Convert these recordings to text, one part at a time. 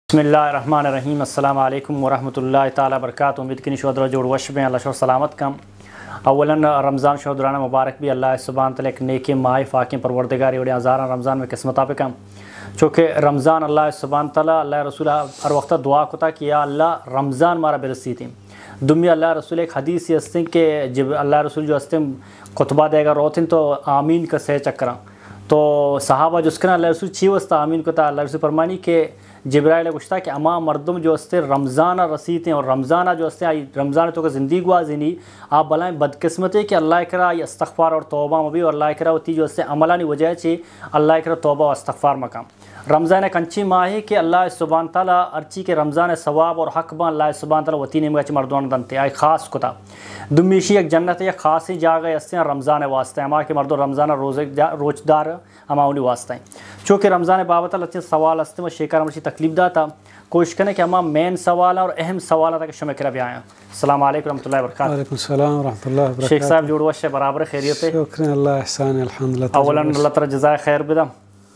بسم اللہ الرحمن الرحیم۔ السلام علیکم ورحمۃ اللہ تعالی وبرکاتہ۔ امید کنی شما درا جوڑ وش بیں، اللہ شما سلامت کن۔ اولاً رمضان شما درانا مبارک بی، اللہ سبحانہ تعالی یک نیکیں ماہ پاکیں پروردگاری وڑیں ہزاراں رمضان میں قسمتا بکن۔ چونکہ رمضان اللہ سبحانہ تعالی، اللہ رسول ہر وقت دعا کتا کہ یا اللہ رمضان مارا برسیتیں۔ دومی اللہ رسول یک حدیثی ہستیں کہ جب اللہ رسول جو ہستیں خطبہ دے گا روتیں تو آمین کا سہ چکراں۔ تو صحابہ جس کنا اللہ رسول چی واسطہ آمین کتا؟ اللہ رسول فرمانی کہ جبرائیل گوشتا کہ اما مردم جو استے رمضان رسیتیں اور رمضان جو استے آئی رمضان تو کہ زندگی گوازینی، آ بلائیں بدقسمتے کہ اللہ کرا آئی استغفار اور توبہ مبی اور اللہ کرا وتی جو استے عملانی وجہ چی اللہ کرا توبہ و استغفار مکن۔ رمضان یک انچیں ماہے کہ اللہ سبحانہ تعالی ہرچی کہ رمضان ثواب اور حق باں، اللہ سبحانہ تعالی وتی نیمگا چہ مردمان دنتے، آئی خاص کتا۔ دومیشی یک جنت یک خاصیں جاگہ ہستیں رمضان واسطہ، ہما کہ مردم رمضان روزے جا-، روچ دار ہما اونی واسطہ ہیں۔ چونکہ رمضان بابت لچیں سوال ہستیں و شیکار مرچی تکلیف داتا، کوشش کنے کہ ہما مین سوال اور اہم سوال تک شمع کرا بیایا۔ السلام علیکم ورحمۃ اللہ وبرکاتہ۔ وعلیکم السلام ورحمۃ اللہ وبرکاتہ۔ شیخ صاحب جوڑ وش ہے، برابر خیریت ہے؟ شکر اللہ احسان الحمدللہ۔ اولاً اللہ ترا جزائے خیر بدم۔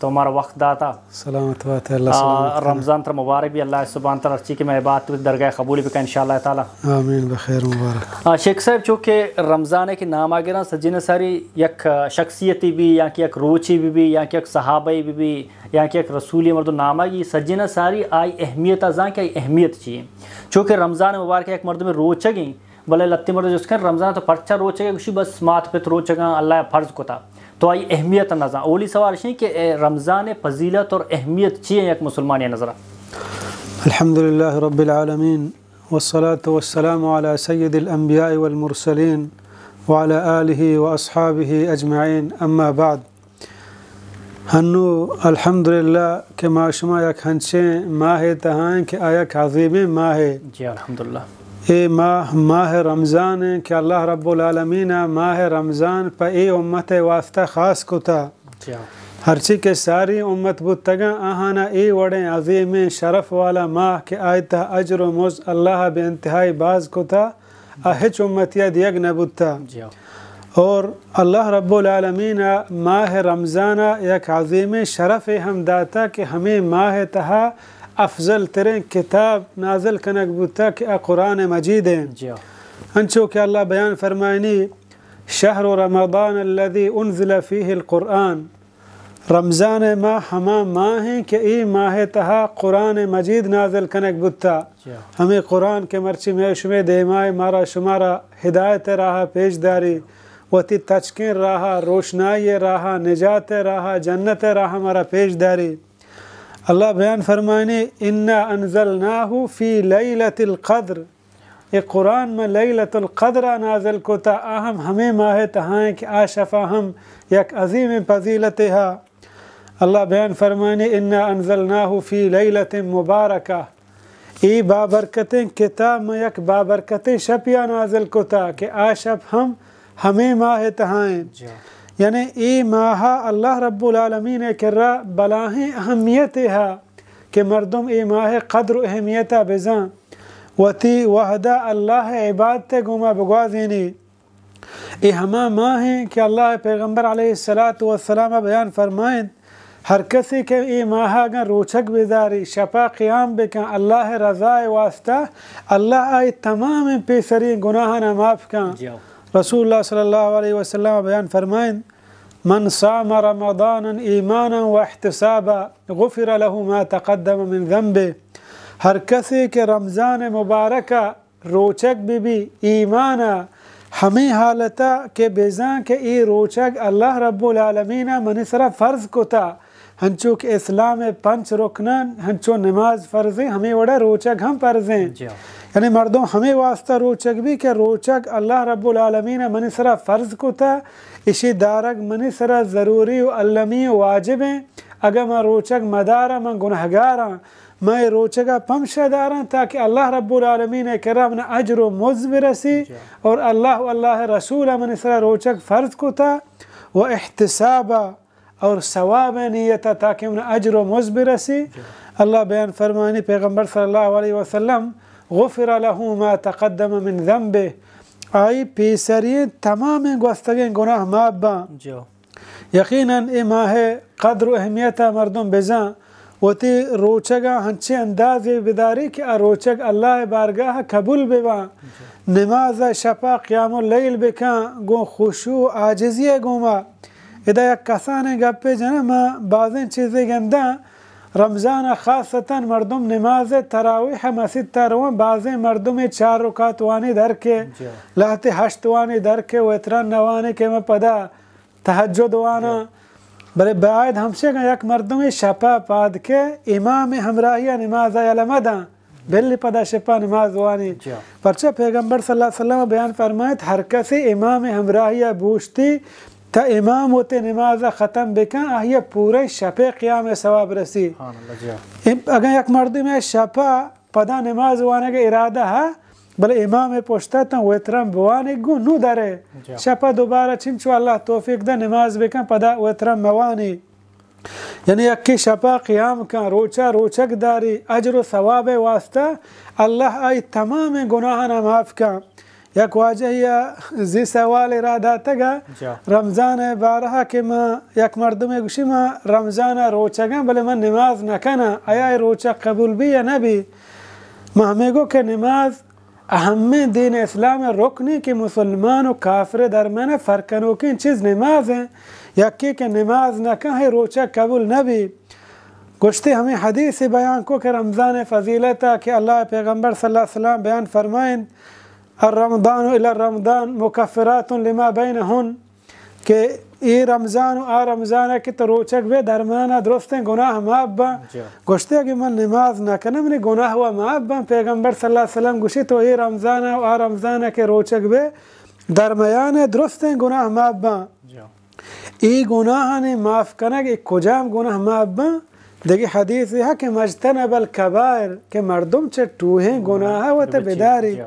تو ہمارا وقت داتا۔ سلامت بات ہے، اللہ آ، سلامت کرے۔ رمضان تر مبارک بی، اللہ سبحانہ تعالی ہرچی کہ میں بات درگاہ قبول بکن انشاءاللہ تعالی۔ آمین، بخیر مبارک۔ آ، شیخ صاحب، چونکہ رمضان ہے کہ نام آگراں سجن ساری یک شخصیتی بی یا کہ یک روچی بی بی یا کہ یک صحابی بی بی یا کہ یک رسولی مردم نام آگی سجن ساری آئی اہمیت زان کہ آئی اہمیت چی ہے۔ چونکہ رمضان مبارک یک مردم روچگیں بلے لتی مرد جست کن رمضان تو پرچا روچگ گوشی بس مات پت روچگاں اللہ فرض کتا تو آئی اہمیت نہ زان۔ اولی سوال شیں کہ اے رمضان فضیلت اور اہمیت چی ہے یک مسلمان نظر؟ الحمد لله رب العالمين، والصلاة والسلام على سيد الأنبياء والمرسلين وعلى آله وأصحابه أجمعين، أما بعد۔ ہنو الحمدللہ کہ ما شما یک ہنچیں ماہے تہا ایں کہ آ یک عظیمیں ماہے۔ جی الحمدللہ۔ اے ماہ، ماہ رمضان ایں کہ اللہ رب العالمین ء ماہ رمضان پہ اے امت ء واسطہ خاص کتا۔ جی۔ ہرچی کہ ساری امت بوتگاں، آہانا اے وڑیں عظیمیں شرف والا ماہ کہ آئی تہ اجر و مزد اللہ بے انتہائی باز کتا، آ ہچ امتیا دیگ نہ بوتا۔ جی۔ اور اللہ رب العالمین ء ماہ رمضان ء یک عظیمیں شرفے ہم داتا کہ ہمے ماہ ء تہا افضل تریں کتاب نازل کنگ بوتا کہ آ قرآن مجید ایں۔ جی۔ انچو کہ اللہ بیان فرمائنی، شهر رمضان الذي أنزل فيه القرآن، رمضان ء ماہ ہما ماہ ایں کہ اے ماہ ء تہا قرآن مجید نازل کنگ بوتا۔ جی۔ ہمے قرآن کہ مرچی مئے شمے دیما ء مارا شمارا ہدایت ء راہ ء پیش داری، وتی تچکیں راہ ء، روشنائی ء راہ ء، نجات ء راہ ء، جنت ء راہ ء مارا پیش داری۔ اللہ بیان فرمائنی، إنا أنزلناه في ليلة القدر۔ اے قرآن ما لیلۃ القدر ء نازل کتا، آ ہم ہمے ماہ ء تہا ایں کہ آ شفا ہم یک عظیمیں فضیلتے ہا۔ اللہ بیان فرمانی، انا انزلناہ فی لیلۃ مبارکہ، اے بابرکتیں کتاب ما یک بابرکتیں شپیا نازل کتا کہ آ شپ ہم ہمے ماہ ء تہا ایں۔ جی۔ یعنی اے ماہ اللہ رب العالمین ء کرا بلاہیں اہمیتے ہا کہ مردم اے ماہ ء قدر و اہمیت ء بزاں۔ وتی وہدا اللہ ء عبادت ء گوما بگوازینی۔ اے ہما ماہ ایں کہ اللہ ء پیغمبر علیہ الصلاۃ والسلام ء بیان فرمائنت، ہر کسے کہ اے ماہ ء اگاں روچگ بداری، شپا قیام بکن اللہ ء رضا ء واسطہ، اللہ آئی تمامیں پیسریں گناہاں معاف کن۔ جی۔ رسول اللہ صلی اللہ علیہ وسلم ء بیان فرمائنت، من صام رمضان ایمانا و احتسابا غفر له ما تقدم من ذنبه۔ ہر کسے کہ رمضان مبارک ء روچگ بہ بی ایمان ء ہمے حالت ء کہ بزاں کہ اے روچگ اللہ رب العالمین ء منی سرا فرض کتا، ہنچو کہ اسلام ء پنچ رکناں ہنچو نماز فرضیں، ہمے وڑا روچگ ہم فرضیں۔ جی۔ یعنی مردم ہمے واسطہ روچگ بی کہ روچگ اللہ رب العالمین ء منی سرا فرض کتا، اشی دارگ منی سرا ضروری و المی و واجب ایں۔ اگاں من روچگ مداراں، من گنہگاراں، من اے روچگ ء پمشا داراں تاکہ اللہ رب العالمین ء کرا من اجر و مز برسی۔ جی۔ اور اللہ و اللہ ء رسول ء منی سرا روچگ فرض کتا و احتسابا اور ثواب ء نیت ء تاکہ من اجر و مز برسی۔ جی۔ اللہ بیان فرمانی، پیغمبر صلی اللہ علیہ وسلم، غفر له ما تقدم من ذنبه، آئی پیسریں تمامیں گوستگیں گناہ معاف باں۔ جی۔ یقیناً اے ماہ ء قدر و اہمیت ء مردم بزاں وتی روچگ ءَ ہنچیں اندازے بداری کہ آ روچگ اللہ ءِ بارگاہ ءَ قبول بہ باں۔ نماز ءَ شپ ءَ قیام اللیل بکن، گوں خشوع و عاجزی ءِ گوما۔ ادا یک کسانیں گپے جناں، ما بازیں چیزے گنداں، رمضان ءَ خاصتاً مردم نماز تراویح ءَ مسیت ءَ رواں، بازیں مردمے چار رکعت وانی در کے، جی۔ لہتے ہشت وانی در کے، وتران نہ وانی کہ من پدا تہجد واناں۔ جی۔ بلے باید ہمشہ اگاں یک مردمے شپ ءَ پاد کے امام ہمراہی ءَ نماز ءَ یلہ مداں، بلے پدا شپ ءَ نماز وانی۔ جی۔ پرچہ پیغمبر صلی اللہ علیہ وسلم بیان فرمائیت، ہر کسے امام ہمراہی ءَ بوشتی تا امام وتی نماز ءَ ختم بکن، آہی ءَ پوریں شپ ءِ قیام ءِ ثواب رسی۔ سبحان اللہ، جی۔ ام-، اگاں یک مردمے شپ ءَ پدا نماز وانگ ءِ ارادہ ءَ، بلے امام ءِ پشت ءَ تاں وتران بوانی گوں نوں درے۔ جی۔ شپ ءَ دوبارہ چنچو اللہ توفیق دہ نماز بکن، پدا وتران موانی۔ یعنی یکے شپ ءَ قیام کن، روچ ءَ روچگ داری، اجر و ثواب ءِ واسطہ اللہ آئی تمامیں گناہاں معاف کن۔ یک واجہے ءَ زی سوالے را داتگ ءَ، جا۔ رمضان ءِ بارہ ءَ کہ من، یک مردمے گوشی، من رمضان ءَ روچگاں، بلے من نماز نہ کناں، آیا اے روچگ قبول بی یا نہ بی؟ من ہمے گو کہ نماز اہمیں دین اسلام ءِ رکنے کہ مسلمان و کافر ءِ درمیان ءَ فرق کنوکیں چیز نماز ایں۔ یکے کہ نماز نہ کن، اے روچگ قبول نہ بی۔ گوشتے ہمے حدیث بیان کو کہ رمضان ءِ فضیلت ءَ کہ اللہ ءِ پیغمبر صلی اللہ علیہ وسلم بیان فرمائیں، الرمضان الی الرمضان مکفرات لما بینہن، کہ اے رمضان و آ رمضان ءَ کہ تو روچگ بے، درمیان ءَ درستیں گناہ معاف باں۔ جی۔ گوشتے اگہ من نماز نہ کناں، منی گناہ و معاف باں۔ پیغمبر صلی اللہ علیہ وسلم گوشی، تو اے رمضان ءَ و آ رمضان ءَ کہ روچگ بے، درمیان ءَ درستیں گناہ معاف باں۔ جی۔ اے گناہانی معاف کنگ، اے کجام گناہ معاف باں؟ دگہ حدیثے ہا کہ مجتنب الکبائر، کہ مردم چہ ٹوہیں گناہ ءَ وت بچی۔ بداری۔ جی۔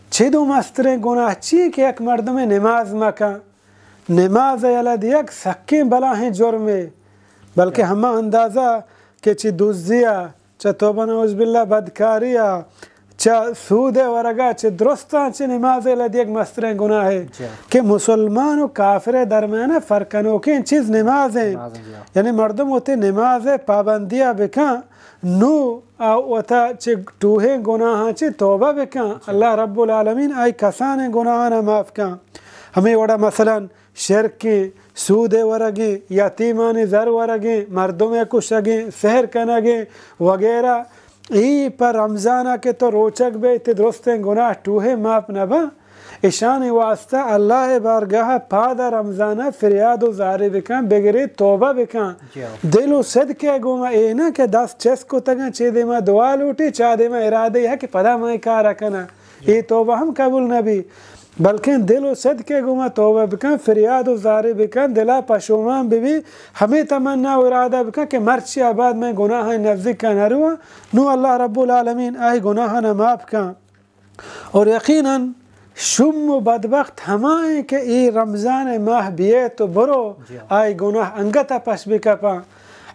چدو مستریں گناہ چی کہ یک مردمے نماز مکن؟ نماز ءِ یلہ دیگ سکیں بلاہیں جرمے، بلکہ ہما اندازہ کہ چہ دزی ءَ، چہ توبہ نعوذ باللہ بدکاری ءَ، چہ سود ءِ ورگ ءَ، چہ درستاں چہ نماز ءِ یلہ دیگ مستریں گناہے۔ جی۔ کہ مسلمان و کافر ءِ درمیان ءَ فرق کنوکیں چیز نماز ایں۔ نماز ایں، جی۔ یعنی مردم وتی نماز ءِ پابندی ءَ بکن، نوں آ وتا چہ ٹوہیں گناہاں چہ توبہ بکن، جی۔ اللہ رب العالمین آئی کسانیں گناہاں معاف کن۔ ہمے وڑا مثلاً شرکیں، سود ءِ ورگیں، یتیمانی زر ورگیں، مردم ءِ کشگیں، سحر کنگیں وغیرہ، اے پہ رمضان ءَ کہ تو روچگ بے، تئی درستیں گناہ ٹوہیں معاف نہ باں۔ اشانی واسطہ اللہ ءِ بارگاہ ءَ پاد ءَ رمضان ءَ فریاد و زاری بکن، بگرے توبہ بکن۔ جی۔ دل و صدق ءِ گوما، اے نہ کہ دست چست کتگاں، چے دیما دعا لوٹی، چا دیما ارادہ ہے کہ پدا من اے کار ءَ کناں۔ جی۔ اے توبہ ہم قبول نہ بی، بلکیں دل و صدق ءِ گوما توبہ بکن، فریاد و زاری بکن، دل ءَ پشومان ببی، ہمے تمنا و ارادہ بکن کہ مرچی ءَ بعد من گناہاں نزیک ءَ نہ رواں، نوں اللہ رب العالمین آئی گناہاں معاف کن۔ اور یقیناً شوم و بدبخت ہما ایں کہ اے رمضان ءِ ماہ بیئیت و برو، جی۔ آئی گناہ انگت ءَ پش بکپاں۔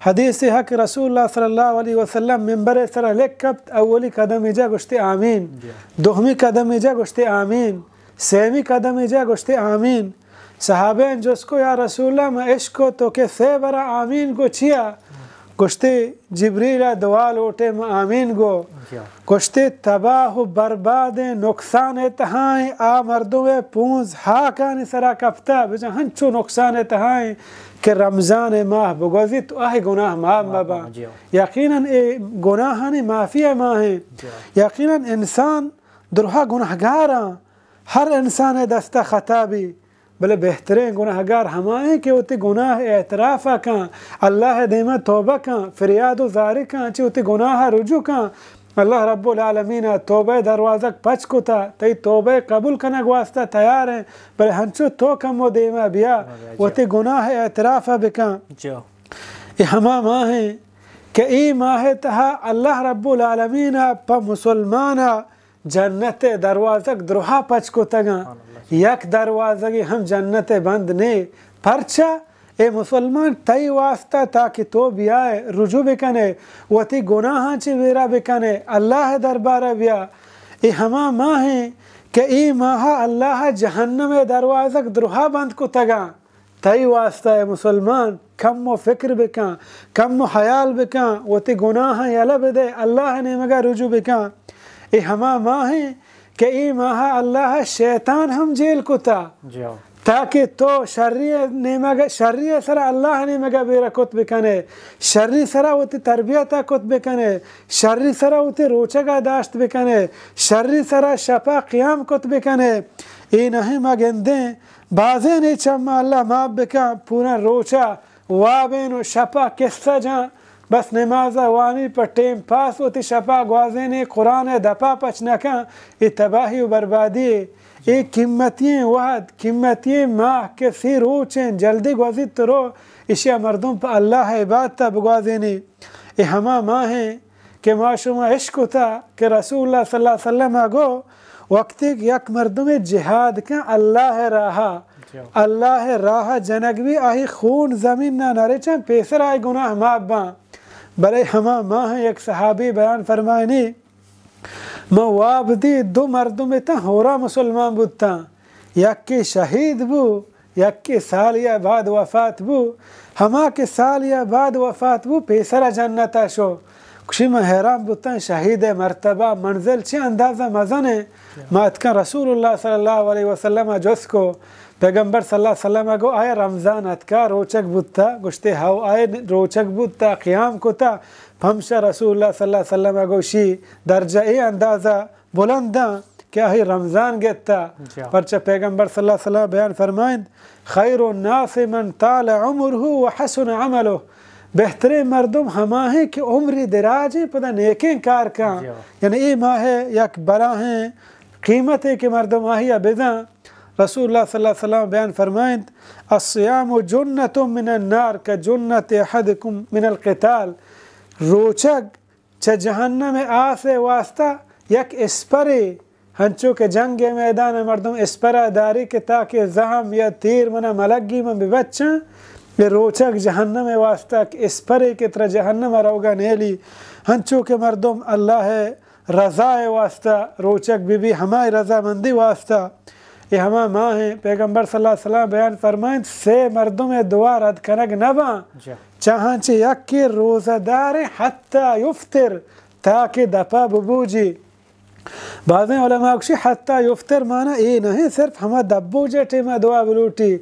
حدیثے ہا کہ رسول اللہ صلی اللہ علیہ وسلم ممبر ءِ سرا لک کپت، اولی قدم ءِ جا گوشتے آمین۔ جی۔ دومی قدم ءِ جا گوشتے آمین۔ سیمی قدم ءِ جا گوشتے آمین۔ صحابیاں جست کو، یا رسول اللہ، من اشکو تو کہ سے برا آمین گو چیا؟ گوشتے، جبریل ءَ دعا لوٹے، من آمین گو۔ جی۔ گوشتے، تباہ و بربادیں، نقصان ءِ تہائیں آ مردم ءِ پونز ہاکانی سرا کپتا، بزاں ہنچو نقصان ءِ تہائیں کہ رمضان ءِ ماہ بگوزیت و آئی گناہ معاف مباں۔ جی۔ یقیناً اے گناہانی معافی ءِ ماہ ایں۔ جی۔ یقیناً انسان درہا گناہگاراں، ہر انسان ءِ دست ءَ خطا بی، بلے بہتریں گناہگار ہما ایں کہ وتی گناہ ءِ اعتراف ءَ کن، اللہ ءِ دیما توبہ کن، فریاد و زاری کن، چہ وتی گناہ ءَ رجوع کن۔ اللہ رب العالمین ءَ توبہ ءِ دروازگ پچ کتا، تئی توبہ ءِ قبول کنگ واسطہ تیار ایں، بلے ہنچو تو کمو دیما بیا، وتی گناہ ءِ اعتراف ءَ بکن۔ جی۔ اے ہما ماہ ایں کہ اے ماہ ءِ تہا اللہ رب العالمین ءَ پہ مسلمان ءَ جنت ءِ دروازگ درہا پچ کتگاں۔ سبحان اللہ۔ یک دروازگے ہم جنت ءِ بند نے۔ پرچا؟ اے مسلمان، تئی واسطہ، تاکہ تو بیائے، رجوع بکنے، وتی گناہاں چہ بیرا بکنے، اللہ ءِ دربار ءَ بیا۔ اے ہما ماہ ایں کہ اے ماہ ءَ اللہ ءَ جہنم ءِ دروازگ درہا بند کتگاں۔ تئی واسطہ اے مسلمان، کم و فکر بکن، کم و حیال بکن، وتی گناہاں یلہ بدے، اللہ ءِ نیمگا رجوع بکن۔ اے ہما ماہ ایں کہ اے ماہ ءَ اللہ ءَ شیطان ہم جیل کتا، جی ہاں۔ تاکہ تو شری ءِ نیمگ، شری ءِ سرا اللہ ءِ نیمگا بیرہ کت بکنے، شری سرا وتی تربیت ءَ کت بکنے، شری سرا وتی روچگا داشت بکنے، شری سرا شپا قیام کت بکنے۔ اے نہ ایں ما گندیں، بازیں اے چم ءَ اللہ معاف بکن، پورا روچا وابین و شپا قصہ جان، بس نمازا وانی، پہ ٹیم پاس وتی شپا گوازینی، قرآن ءِ دپا پچ نکن۔ اے تباہی و بربادی اے۔ اے قیمتی ایں وہد، قیمتی ایں ماہ کہ سی روچ ایں، جلدی گوزیت رو، اشیا مردم پہ اللہ ءِ عبادتا بگوازینی۔ اے ہما ماہ ایں کہ ما شما اشکتا کہ رسول اللہ صلی اللہ علیہ وسلم ءَ گو، وقتی کہ یک مردمے جہاد کن اللہ ءِ راہا، جی۔ اللہ ءِ راہا جنگ بی، آئی خون زمین نا نرچن، پیسر آئی گناہ معاف باں۔ بلے ہما ماہ یک صحابی بیان فرمائنی، من واب دی دو مردم تاں ہورا مسلمان بوتاں، یکے شہید بو، یکے سالے ءَ بعد وفات بو۔ ہما کہ سالے ءَ بعد وفات بو، پیسرا جنتا شو۔ گوشی، من حیران بوتاں، شہید ءِ مرتبہ، منزل چہ اندازہ مزن ایں۔ ما اتکاں رسول اللہ صلی اللہ علیہ وسلم ءَ جست کو، پیغمبر صلی اللہ علیہ وسلم ءَ گو، آیا رمضان اتکا، روچگ بوتا؟ گوشتے، ہو، آیا روچگ بوتا، قیام کتا۔ پمشا رسول اللہ صلی اللہ علیہ وسلم ءَ گوشی، درجہ اے اندازہ بلنداں کہ آئی رمضان گتا۔ جی۔ پرچہ پیغمبر صلی اللہ علیہ وسلم بیان فرمائند، خیر الناس من طال عمره وحسن عمله، بہترین مردم ہما ہیں کہ عمری دراج ہیں، پدا نیکیں کار کاں۔ جی۔ یعنی اے ماہ یک بلاہیں قیمت ہے کہ مردم آہیا بزاں۔ رسول اللہ صلی اللہ علیہ وسلم بیان فرمائند، الصیام جنة من النار كجنة أحدكم من القتال، روچگ چہ جہنم ءِ آس ءِ واسطہ یک اسپرے، ہنچو کہ جنگ ءِ میدان ءَ مردم اسپر ءَ داری کہ تاکہ زہم یا تیر منا ملگی من ببچاں، اے روچگ جہنم ءِ واسطہ یک اسپرے کہ ترا جہنم ءَ روگا نیلی، ہنچو کہ مردم اللہ ءِ رضا ءِ واسطہ روچگ بہ بی، ہمائی رضامندی واسطہ۔ اے ہما ماہ ایں، پیغمبر صلی اللہ علیہ وسلم بیان فرمائنت، سے مردم ءِ دعا رد کنگ نہ باں۔ جی۔ چاہاں چہ یکے روزہ دار ایں حتی یفطر، تاکہ دپا ببوجی۔ بازیں علماء گوشی حتی یفطر معنی اے نہ ایں صرف ہما دپ بوج ءِ ٹیما دعا بلوٹی،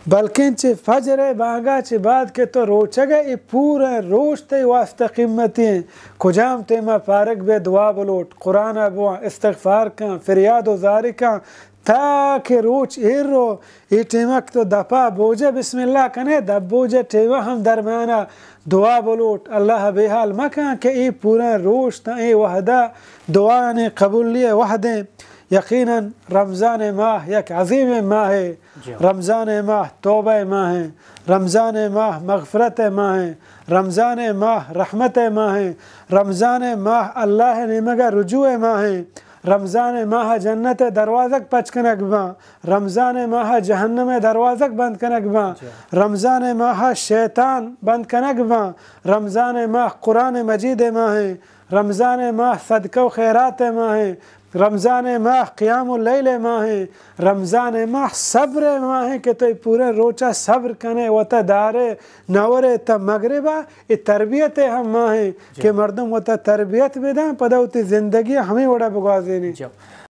بلکیں چہ فجر ءِ بانگا چہ بعد کہ تو روچگ ءَ، اے پورا روچ تئی واسطہ قیمتی ایں۔ کجام ٹیما فارغ بے، دعا بلوٹ، قرآن ءَ بواں، استغفار کن، فریاد و زاری کن، تاکہ روچ ایر رو، اے ٹیمک تو دپا بوجہ بسم اللہ کنے، دپ بوجہ ٹیمہ ہم درمیانا دعا بلوٹ۔ اللہ بے حال مکن کہ اے پورا روچ تاں اے وہدا دعایانی قبولی وہدیں۔ یقیناً رمضان ماہ یک عظیم ماہ ہے۔ جی۔ رمضان ماہ توبہ ماہ ہے۔ رمضان ماہ مغفرت ماہ ہے۔ رمضان ماہ رحمت ماہ ہے۔ رمضان ماہ اللہ نیمگا رجوع ماہ ہے۔ رمضان ماہ جنت دروازگ پچ کنگ باں۔ رمضان ماہ جہنم دروازگ بند کنگ باں۔ جی۔ رمضان ماہ شیطان بند کنگ باں۔ رمضان ماہ قرآن مجید ماہ ہیں۔ رمضان ماہ صدقہ و خیرات ماہ ہیں۔ رمضان ماہ قیام اللیل ماہ ہیں۔ رمضان ماہ صبر ماہ ہیں کہ تو پورے روچا صبر کنے، وتا دارے، نورے تا مغربا۔ اے تربیت ہم ماہ ہیں، جی، کہ مردم وتا تربیت بدن، پدا وتی زندگی ہمیں وڑا بگوازینی۔ جی۔